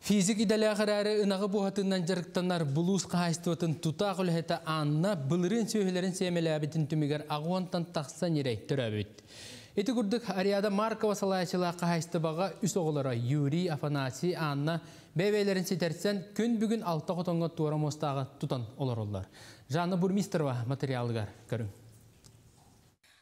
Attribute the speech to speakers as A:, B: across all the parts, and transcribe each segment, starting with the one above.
A: Физик идэлээх эрээри ынаҕы буоһатыынан дьарыктанар Булуус хаһаайыстыбатын тутаах үлэһитэ Анна былырыын сүөһүлэрин сиэмэлээбитин түмүгэр аҕыс уонтан тахса ньирэй төрөөбүт. Ити курдук Ариада Маркова салайааччылаах хаһаайыстыбаҕа үс оҕолоро Юрий, Афанасий, Анна бэйэ-бэйэлэрин ситэрсэн күн бүгүн алта хотоҥҥо туора муостааҕы тутан олороллор. Жанна Бурмистрова материалыгар көрүҥ.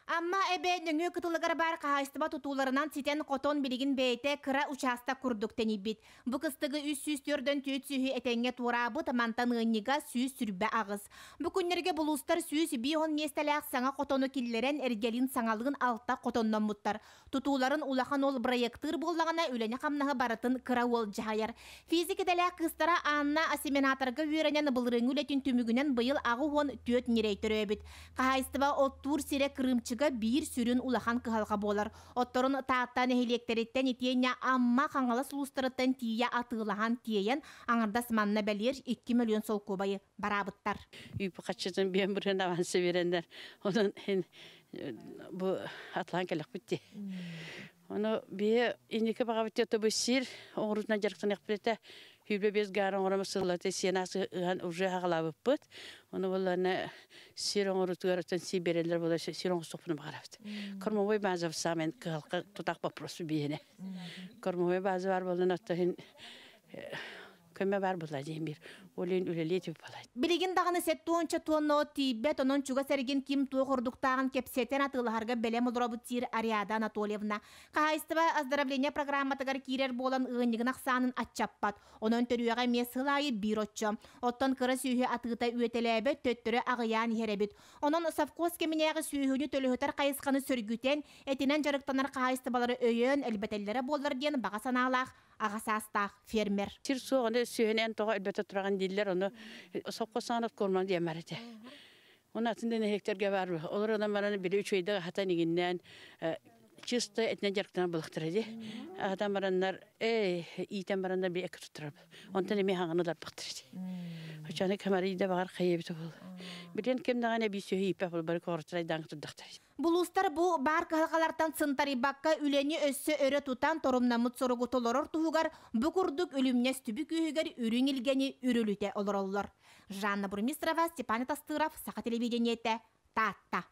B: Амма эбэ нөҥүө кытылыгар баар хаһаайыстыба тутууларынан ситэн-хотон билигин бэйэтэ кыра учаастак курдук тэнийбит. Бу кыстыгы 304 сүөһү этэҥҥэ туораабыт, мантан ыанньыга 128. Бу күннэргэ булуустар 150 миэстэлээх саҥа хотону киллэрэн эргэлин саҥалыын алта хотонноммуттар. Тутууларын улахан уол бырайыактыыр буоллаҕына, үлэни-хамнаһы барытын кыра уол дьаһайар. Физик идэлээх кыыстара Анна осеменаторга үөрэнэн былырыыҥҥы үлэтин түмүгүнэн быйыл 84 ньирэй төрөөбүт. Хаһаайыстыба оттуур сирэ кырыымчыга биир сүрүн улахан кыһалҕа буолар. Отторун Таатта нэһилиэктэриттэн итиэннэ Амма, Хаҥалас улуустарыттан тиийэ атыылаһан тиэйэн, аҥардас манна бэлиэр 2 мөлүйүөн солкуобайы бараабыттар.
C: Үп хаччытын биэн бырын аванса береннер. Онон бу атлаан келекпит. Ону бие инники багабыт бу сир оҥорутунан дьарыктаныахпыт 25 гаар оҥором сыллаты сиэнасы ыһан уже хагалаабыппыт. Ону булланы сир оҥорутугар оттон си берелер була сир оҥостохпуну баҕарабыт. Кормовой база самен кыһалка тутах вопрос биһине. Кормовой база бар болан оттон көмө бар була диэн бир. Олен үлэлиэ була.
B: Билигин даҕаны 70 тонна от тиийбэт, онон чугас эргин ким туох ордуктааҕын кэпсэтэн атыылаһарга бэлэм олоробут диир Ариада Анатольевна. Хаһаайыстыба оздоровление программатыгар киирэр буолан ыанньыгын ахсаанын аччаппат. Онон төрүөҕэ эмиэ сыл аайы биир оччо. Оттон кыра сүөһү атыыта үөтэлээбэт, төттөрү аҕыйаан иһэр эбит. Онон совхоз кэминээҕи сүөһүнү төлөһүтэр хайысханы сөргүтэн, этинэн дьарыктанар хаһаайыстыбалары өйөөн элбэтэллэрэ буоллар диэн баҕа санаалаах аҕа саастаах фермер.
C: Сир суоҕаны сүөһүнэн тоҕо элбэтэ тураҕын дииллэр, ону совхоз саанат корман диэмэр этэ. Оны атын нэһилиэктэргэ бар. Олор онон баран били үчүгэйдик аһатан игиннээн чисто этинэн дьарыктанар булахтара ди. Аһатан бараннар, иитэн бараннар би эки туттарар. Онтон эми хаҥаны бахтар ди. Очаны камарыйда багар хайыбыт бол. Билен кем дагана би сүһү иппе бол бары коротурайдан турдахтар.
B: Булуустар бу бар кыһалҕалартан сынтарыйбакка үлэни өссө өрө тутан торумнаммыт соругу толорор туһугар бу курдук үлүмнэс түбүк үһүгэр үрүҥ илгэни үрүлүтэ олороллор. Жанна Бурмистрова, Степан Тастыров, Саха телевидениете, Таатта.